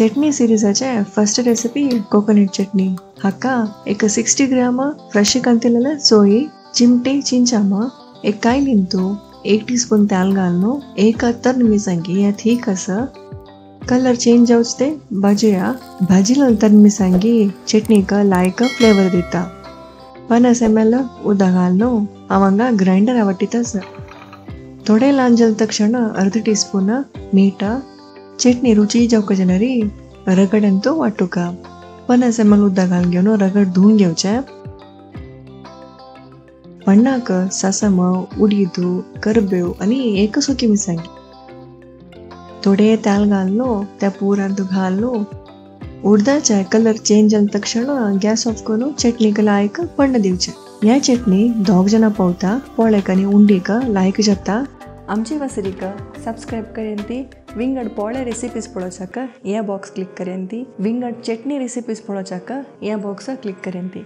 चटणी सिरीजाचे first recipe coconut चटणी। हाका एक 60 ग्राम fresh कंतिलेले सोयी, चिमटे चिंचामा, एक काई लिंतू, 1 टीस्पून तेल घालून एक तर मिरसांगी या ठीक आसा। कलर चेंज जावचे ते भाजया। भाजिलेले तर मिरसांगी चटणीक लायक फ्लेवर दिता। 50 ml उदक घालून हांव हांगा ग्रायंडर आवडटीत। थोडे ल्हान जाले तक्षण अर्ध टीस्पून मीठ। चटणी रुची जावका जाल्यार रगड्यांतू वांटुका। 50 ml उदक घालून घेवन रगड धुवन घेवचें। पण्णाक सासम, उडीद, करबेव आनी एक सुकी मिरसांगी थोडे तेल घालून त्या पुरांत घालून उडदाचे कलर चेंज जाले तक्षण गॅस ऑफ करून चटणीक लायक पण्ण दिवचें। ह्या चटणी 2 जाणां पावता, पोळ्याक आनी उंडीक लायक जाता। आमचे वसरीक सबस्क्रायब करेंती, विंगड पोळे रेसिपीज पळोवच्याक ह्या बॉक्स क्लिक करेंती, विंगड चटणी रेसिपीज पळोवच्याक ह्या बॉक्स क्लिक करेंती।